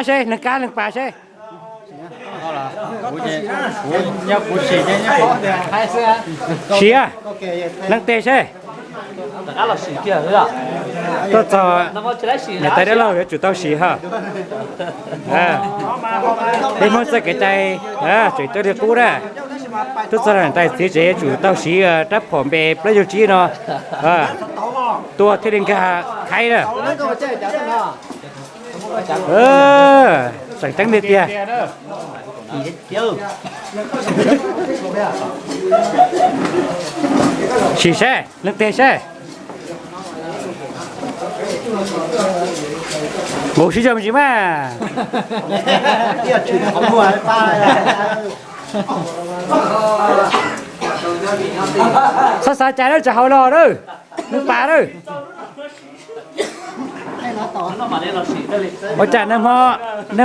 Seb, leej kab leej pas seb. Siv, leej twg seb. Tuaj txog niam tais dab laug yuav tsum tau siv hos. Peb Hmoob txoj kev cai tseem coj li qub na. Tuaj txog niam tais txiv tsev yuav tsum tau siv rab phom npe plaub caug tsib no, tua thiaj li nkag thaib na. Tseem ceeb tiag tiag. Sim seb, leej twg seb. Nqus sib zog me ntsis mas. Txhob xav cas lawm, tsam hauv los lawm, nws pas lawm. Ua cas nag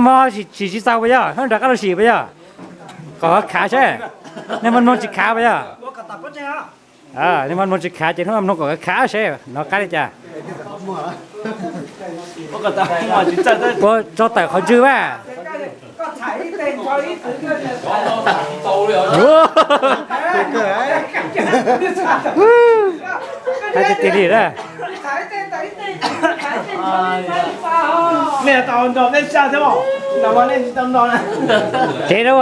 hmo sim tsis txaus puas yog, hnub nrog qab los sim puas yog? Kom khav seb, nag hmo mloog tsis khav puas yog? Nag hmo mloog tsis khav ces hnub no mloog kom khav seb nov qab li cas. Ua tso tawm qhov ntswg mas. Hais tiag tiag li na. Tsev na.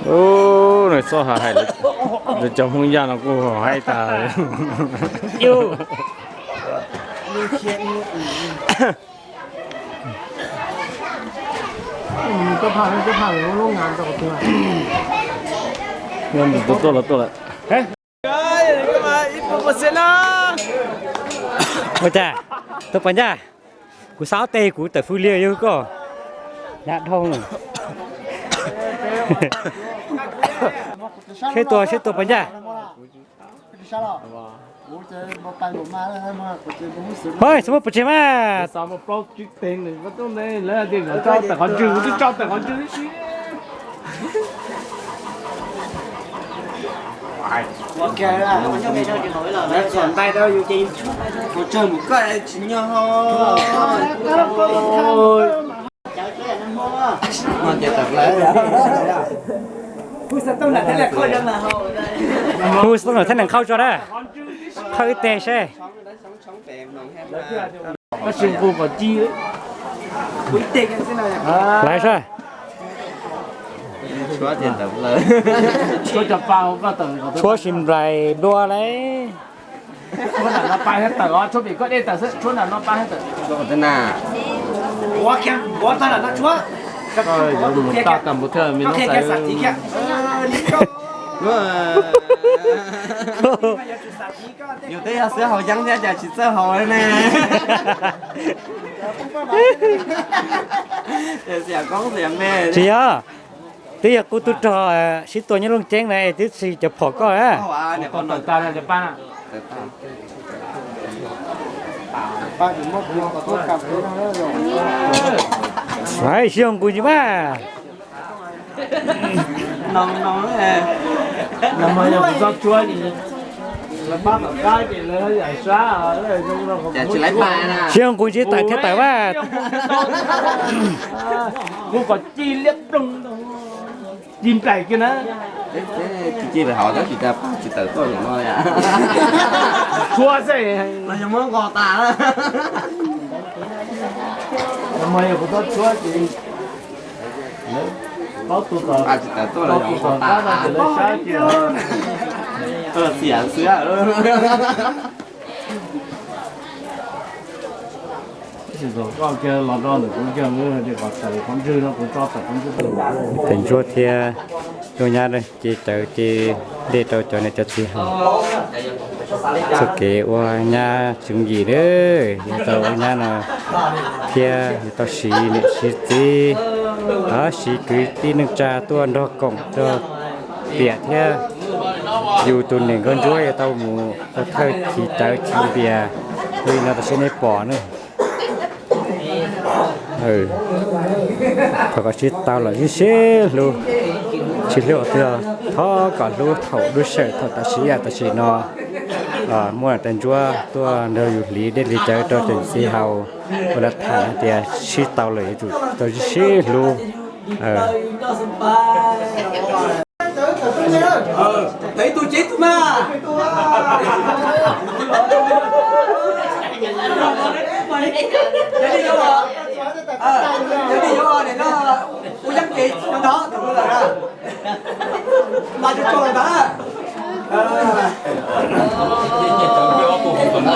Nws txoj hais lawv cov Hmoob Yaj no kuj haib tas. Tuaj los tuaj lawm. Ua cas, tus pas ncaj, kuv xav ob teg kuv tawm fwj liag yog koj. Nyab dhau. Seb tua, seb tua pas ncaj. Hos, xav muab pov tseg mas. Hu xov tooj thiab nees khauj tso na. Khauj ib teg seb. Laiv seb. Tshuab sis nplais dua lauj. Yus twb yog xib hawb yeeb thiab cas tsis txawj haus li ne. Tsis yog, twb yog qub tub rog sib tua nyob Looj Ceeb na, twb tsis cov phom koj na. Sib nqus ntsis mas. Sib nqus ntsis tawm thiab tawm mas. Kuv kom ci liab ploog, ci nplaim kiag na. Ci nplaim hauv tab sis cas pab tsis tawm tuaj no. Tshuab xwb, los yog muab nqos tas. Mas yog kuv txhob tshuab ces lawv plaub tus tom, pab tsis tawm tuaj los yog nqos tas. Lawv sab kiag. Xiam xwb. Koj kiag los rau ntawm kuv kiag, kom tawm qhov ntswg no kuv tso tawm qhov ntswg. Tais ntsuab thiab tus nyab ces tawm ces dej rau cov niam cov txiv haus. Txoj kev ua nyab tseem yim na, yuav tau ua nyab no thiab yuav tau siv niam siv txiv, siv kwv tij neej tsa tuaj nrog koom nrog piam thiab. Yus tus niam nkauj ntsuab yuav tau mus ua thawj chiv cawv chiv npias li no tam sim nej pom na. Thov kom sib tau los sib hlub, tsis hlub qhov twg, thov kom hlub thaum lub sij hawm thaum tam sim yam tam sim no. Muaj tais ntsuab tuaj nrog yus hliv dej hliv cawv rau cov txiv haus, ua lawv tham hais tias sib tau lawm yuav tsum tau sib hlub.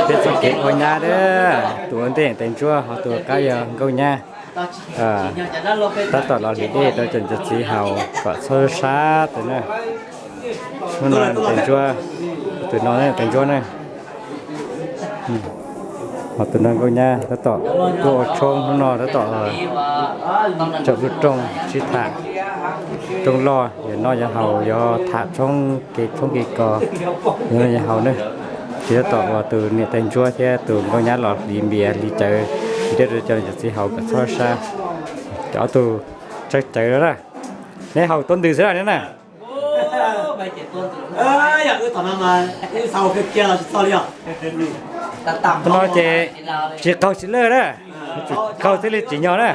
Peb txoj kev ua nyab, tus ua ntej tais ntsuab, ho tus qab yog nkauj nyab. Tab tom los hliv dej rau cov txiv haus kom txhob sab tes na. Hnub no tais ntsuab, tus no tais ntsuab na, ho tus no nkauj nyab tab tom tuaj ua tshoob. Hnub no tab tom tsaum lub rooj sib tham, rooj loj, yog noj yog haus, yog tham tshoob kev tshoob kev kos, yog noj yog haus na. Ces tab tom uas tus niam tais ntsuab thiab tus nkauj nyab los hliv npias hliv cawv, hliv dej rau cov txiv haus kom txhob sab. Cov ob tug tsawb cawv na, neb haus tuab ntws xwb neb na. Tus no ces tsis qaug tsis lawj na, tsis qaug thiaj li tsim nyog na.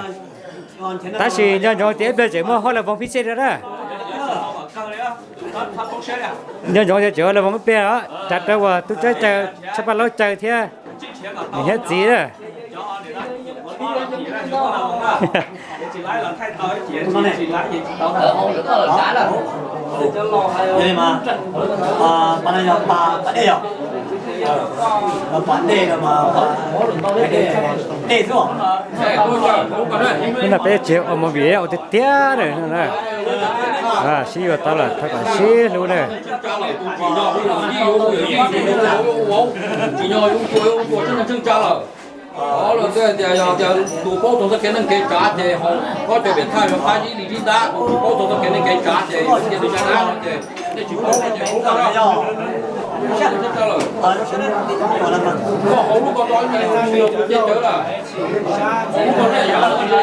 Tab sis nco ntsoov tias ib pliag tseem muaj hauj lwm voos phib xej rau na. Nco ntsoov tias tseem hauj lwm voos ib pliag os, tsav rawv uas tub tsawb caw, tshaj paj laub caw thiab niam thiab txiv na. Hnub no peb tsis ua movie, ua tiag tiag na. Sib yuav tau lawm thov kom sib hlub na. Tsis yog yus ua tseeb tseeb tsa lawm. Qhov lawm twb hais tias yog tias tus paub txog txoj kev neej kev tsav ces ho koj cov pem thaj yuav qab zib li zib ntab, tus paub txog txoj kev neej kev tsav ces cia li tsa dab no ces nej tsis paub no ces paub koj na. Tseeb tseeb tsa lawm. Koj hauv lub ko tau ib me tus yog tus cia cawv lawm. Hauv lub ko ne yam lub no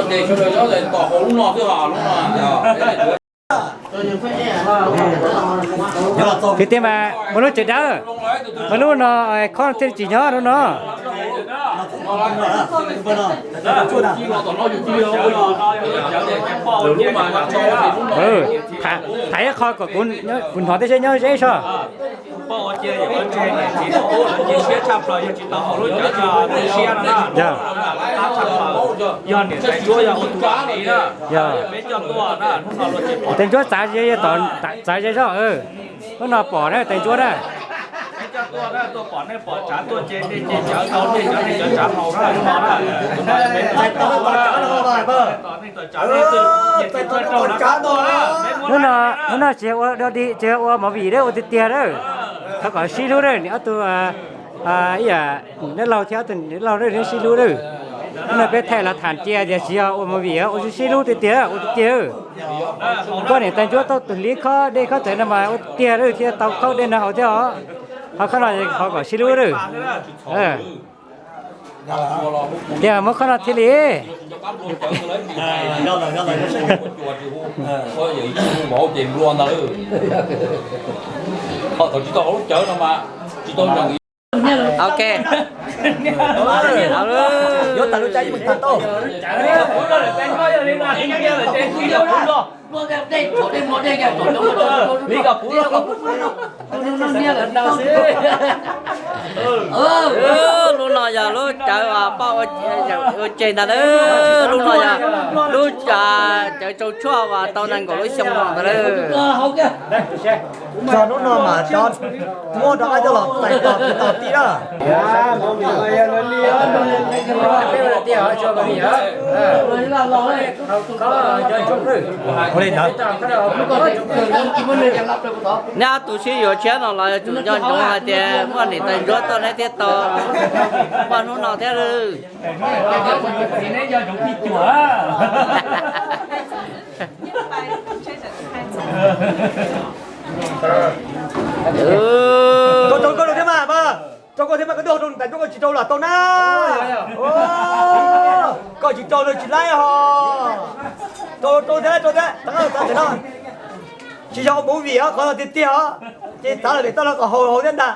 ces sawv daws nyob tom hauv lub no xwb os, lub no. Tiag tiag mas muaj lub tsev dawb, muaj lub no, khob thiaj tsis nyob lub no. Thaiv ib qho kom kuv hnov tej seb nyob ze soj. Yog, yog tais ntsuab txav ze, txav ze soj. Lub no pom na tais ntsuab na. Lub no, lub no tsis ua dog dig, tsis ua movie, ua tiag tiag na. Thov kom sib hlub na, ob tug, ib yam, neb laug thiab ob tug neb laug na, neb sib hlub na. Lub no peb thaij los tham cia tias tsis yog ua movie, ua sib sib hlub tiag tiag, ua tiag tiag. Koj niam tais ntsuab tau tus hliv khob dej khob cawv no mas ua tiag tiag thiaj tau khob dej no haus thiab os. Ho khob no thov kom sib hlub na. Tias muab khob no thiaj li. Ok. Yuav tag lub caij ib meem tag tau. Lub no yog lub cawv uas poj ua tseg ntag lawm. Lub no yog lub cawv tsau tshuaj uas tau nees nkaum lub xyoo no ntag lawm. Txog hnub no mas cov muab rov qab coj los txais tos tus tau tij na. Ua li ntawd. Neb ob tug sib yuav tshiab no los yuav tsum nco ntsoov hais tias muaj niam tais ntsuab tuaj neb thiaj tau muaj hnub no thiab lawm. Koj rau koj rau thiab mas, rau koj thiab mas, koj twb ho rau niam tais ntsuab, koj tsis rau los tau na. Koj tsis rau los tsis laib ho. Rau rau thiab, rau thiab, txav txav no. Tsis yog ua movie os, qhov no tiag tiag os. Ces txav lawm pem toj no kom haus haus thiab ntag.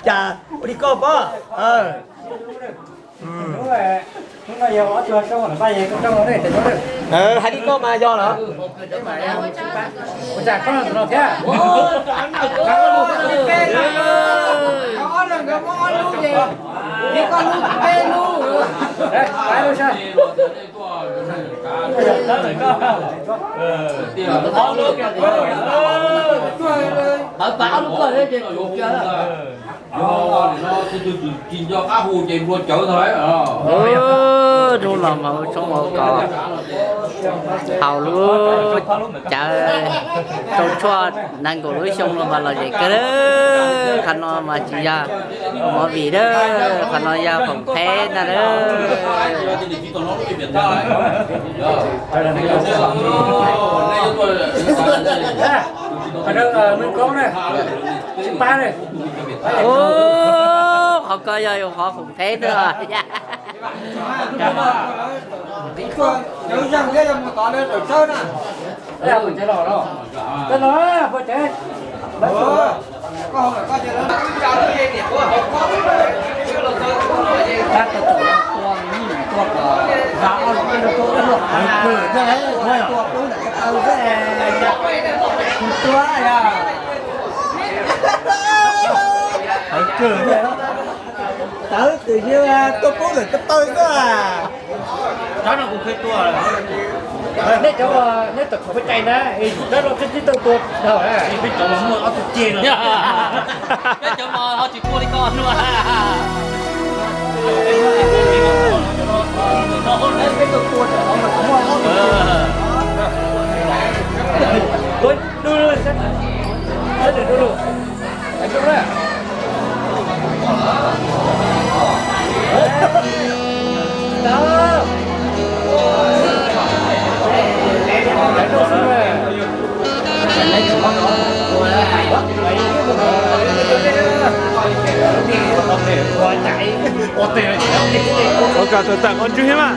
Cas ua li koj pob. Hais li koj mas yog lawm. Hnub los mas ua tshoob ua kos haus lub cawv rau tshuaj nees nkaum lub xyoo no mas lom zem kawg. Qhov no mas tsis yog movie dab, qhov no yog foom theb ntag. Qhov ko yog yus qhov foom theb ntag. Hawv kawg thiab. Tawv twb yog tuaj poob ntawm ko taw xwb. Nej cov, nej tom qhov peb cai na, es rab no twb tib tau tua dhau. Peb cov mas muaj ob tug ceg no. Peb cov mas ho tsis pua li koj no. Ua kom tawm tawm qhov ntswg thiab mas.